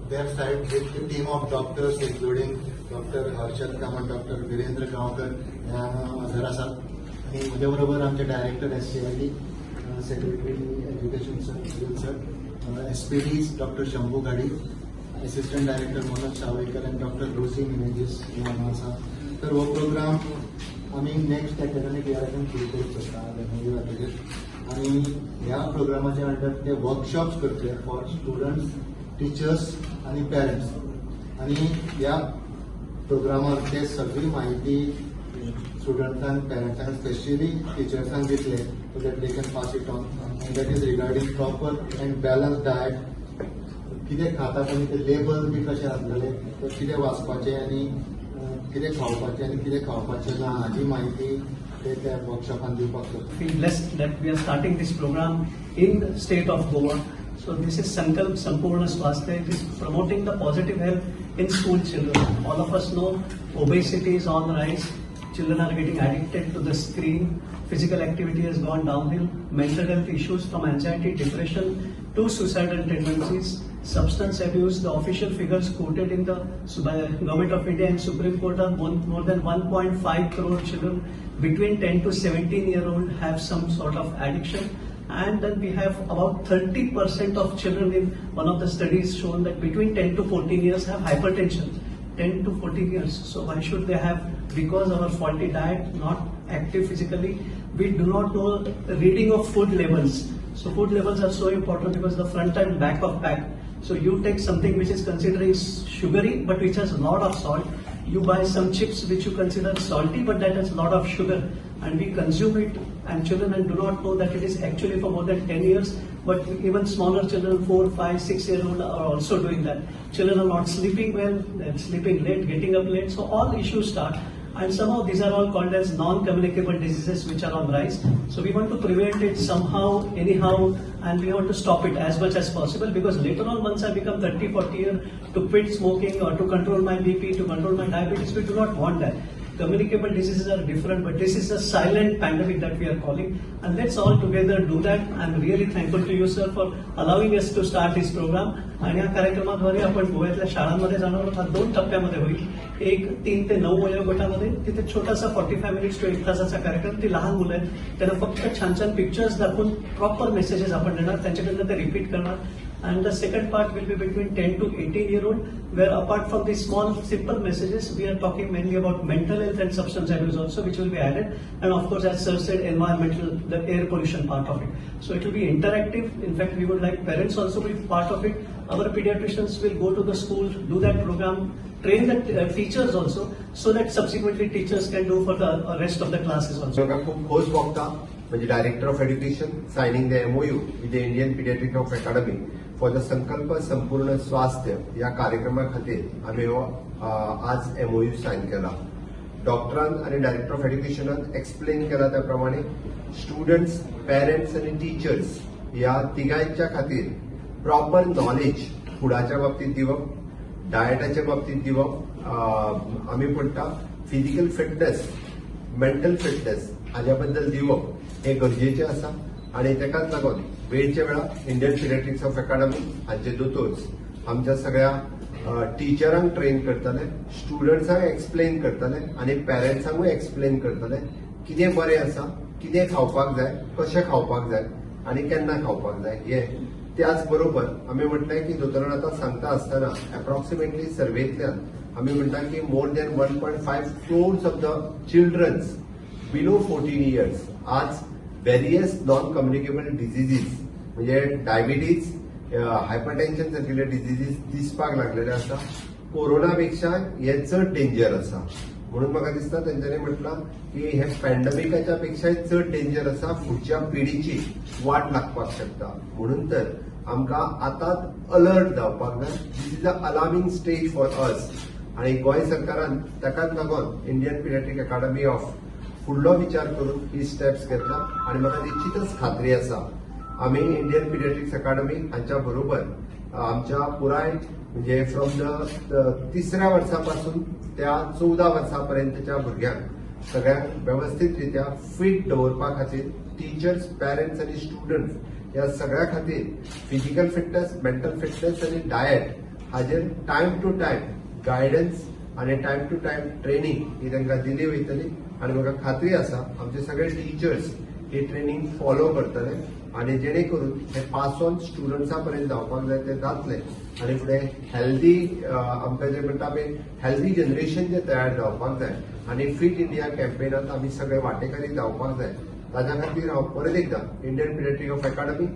their side with the team of doctors, including Doctor Harshad Kamat, Doctor Virendra Gaonkar हे हांगा हजर आसात आनी म्हज्या बरोबर आमचे Director SCERT, Secretary Education Sir, Sir, SPD Doctor Shambhu Ghadi, Assistant Director Manoj Sawaikar आनी doctor रोजी मिनेजीस हे हांगा आसा. तर हो प्रोग्राम आमी नेक्स्ट एकॅडमीक इयराच्यान सुरू करूंक सोदता एमओयू जातकीर आनी ह्या प्रोग्रामाच्या अंडर ते वर्कशॉप्स करतले फॉर स्टुडंट्स, टिचर्स आनी पेरंट्स आनी ह्या प्रोग्रामार ते सगळी म्हायती स्टुडंट्सांक, पेरंट्सांक, स्पेशली टिचर्सांक दितले so that they can pass it on, and that is regarding proper and balance diet. कितें खाता आनी ते लेबल बी कशें आसलेले तर कितें वाचपाचें आनी कितें खावपाचें आनी कितें खावपाचें ना हाजी म्हायती ते त्या वर्कशॉपान दिवपाक सोदता. Feel blessed that we are starting this program in the state of Goa. So this is Sankalp Sampurna Swasthya. It is promoting the positive health in school children. All of us know obesity is on rise. Children are getting addicted to the screen. Physical activity has gone downhill. Mental health issues from anxiety, depression to suicidal tendencies, substance abuse. The official figures quoted in the by the Government of India and Supreme Court are more than 1.5 crore children between 10 to 17 year old have some sort of addiction. And then we have about 30% of children, in one of the studies shown that between 10 to 14 years have hypertension. 10 to 14 years. So why should they have? Because our faulty diet, not active physically, we do not know the reading of food labels. So food labels are so important because the front and back of pack. So you take something which is considered sugary but which has a lot of salt. You buy some chips which you consider salty, but that has a lot of sugar, and we consume it and children and do not know that it is actually for more than 10 years, but even smaller children, 4, 5, 6 year old, are also doing that. Children are not sleeping well, they're sleeping late, getting up late, so all issues start. And somehow these are all called as non-communicable diseases which are on rise. So we want to prevent it somehow, anyhow, and we want to stop it as much as possible, because later on, once I become 30, 40 year, to quit smoking or to control my BP, to control my diabetes, we do not want that. Communicable diseases are different, but this is a silent pandemic that we are calling. And let's all together do that. I'm really thankful to you, sir, for allowing us to start this program. आणि या कार्यक्रमाद्वारे आपण गोव्यातल्या शाळांमध्ये जाणार आहोत. हा दोन टप्प्यामध्ये होईल. एक 3 ते 9 वयोगटामध्ये, तिथे छोटासा 45 मिनिट्स टू एक तासाचा कार्यक्रम. ती लहान मुलं आहेत, त्यांना फक्त छान छान पिक्चर्स दाखवून प्रॉपर मेसेजेस आपण देणार, त्यांच्याकडनं ते रिपीट करणार. And the second part will be between 10 to 18 year old, where apart from the small simple messages, we are talking mainly about mental health and substance abuse also, which will be added, and of course, as sir said, environmental, the air pollution part of it. So it will be interactive. In fact, we would like parents also be part of it. Our pediatricians will go to the school, do that program, train the teachers also, so that subsequently teachers can do for the rest of the classes also. म्हाका खूब खोस भोगता म्हणजे Director of Education signing the MOU with the Indian Pediatric of Academy for the संकल्प संपूर्ण स्वास्थ्य ह्या कार्यक्रमा खातीर आमी हो आज एमओयू सायन केला. डॉक्टरान आनी डायरेक्टर ऑफ एड्युकेशनान एक्सप्लेन केला त्या प्रमाणे स्टुडंट्स, पेरंट्स आनी टिचर्स ह्या तिगांच्या खातीर प्रॉपर नॉलेज फुडाच्या बाबतीत दिवप, डायटाच्या बाबतीत दिवप, आमी म्हणटा फिजिकल फिटनेस, मेंटल फिटनेस हाज्या बद्दल दिवप हे गरजेचें आसा. आनी तेकाच लागून वेळच्या वेळार इंडियन पिडियाट्रिक्स ऑफ अकाडमी हांचे दोतोर्स आमच्या सगळ्या टिचरांक ट्रेन करतले, स्टुडंट्सांक एक्सप्लेन करतले आनी पेरंट्सांकूय एक्सप्लेन करतले कितें बरें आसा, कितें खावपाक जाय, कशें खावपाक जाय आनी केन्ना खावपाक जाय हें. त्याच बरोबर आमी म्हटलें की दोतोरान आतां सांगता आसतना एप्रॉक्सिमेटली सर्वेंतल्यान आमी म्हणटा की more than 1.5 crores of the childrens below 14 years आज वेरियस नॉन कम्युनिकेबल डिझिजीस म्हणजे डायबिटीज, हायपरटेन्शन सारकिल्ले डिझिजीस दिसपाक लागलेले आसा. कोरोना पेक्षा हे चड डेंजर आसा म्हणून म्हाका दिसता तेंच्यांनी म्हटलां की हे पॅन्डमिकाच्या पेक्षाय चड डेंजर आसा, फुडच्या पिढीची वाट लागपाक शकता. म्हणून तर आमकां आतांच अलर्ट जावपाक जाय. This is a alarming stage for us. आणि गोंय सरकारान ताकाच लागून इंडियन पिडियाट्रीक अकादमी ऑफ फुडलो विचार करून ही स्टेप्स घेतला आणि म्हाका निश्चितच खात्री आसा, आमी इंडियन पिडियाट्रिक्स अकादमी हांच्या बरोबर आमच्या पुराय म्हणजे फ्रॉम the तिसऱ्या वर्सा पासून त्या 14 वर्सां पर्यंतच्या भुरग्यांक सगळ्यांक वेवस्थीत रित्या फिट दवरपा खातीर टिचर्स, पेरंट्स आनी स्टुडंट्स ह्या सगळ्या खातीर फिजिकल फिटनेस, मेंटल फिटनेस आनी डायट. हाजेर टायम टू टायम गायडन्स आनी टायम टू टायम ट्रेनिंग ही तांकां दिली वयतली. आनी म्हाका खात्री आसा, आमचे सगळे टिचर्स ही ट्रेनिंग फॉलो करतले आनी जेणे करून हे पास ऑन स्टुडंट्सा पर्यंत जावपाक जाय ते जातले आनी फुडें हेल्दी, आमकां जे म्हणटा आमी, हेल्दी जनरेशन जे तयार जावपाक जाय आनी फिट इंडिया कॅम्पेनात आमी सगळे वांटेकारी जावपाक जाय. ताच्या खातीर हांव परत एकदां Indian paediatric of academy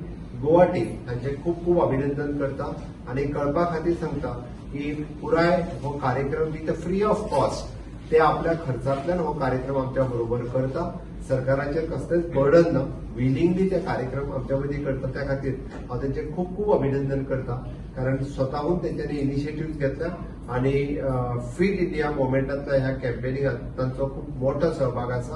Goa team हांचे खूब खूब अभिनंदन करता आनी कळपा खातीर सांगता की पुराय हो कार्यक्रम विथ फ्री ऑफ कॉस्ट, ते आपल्या खर्चांतल्यान हो कार्यक्रम आमच्या बरोबर करता. सरकाराचेर कसलेंच बर्डन ना, विलिंगली ते कार्यक्रम आमच्या मदीं करता. त्या खातीर हांव तेंचे खूब खूब अभिनंदन करता, कारण स्वताहून तेंच्यांनी इनिशिएटीव घेतल्या आनी फिट इंडिया मुवमेंटांतल्या ह्या कॅम्पेनिंगात तांचो खूब मोठो सहभाग आसा.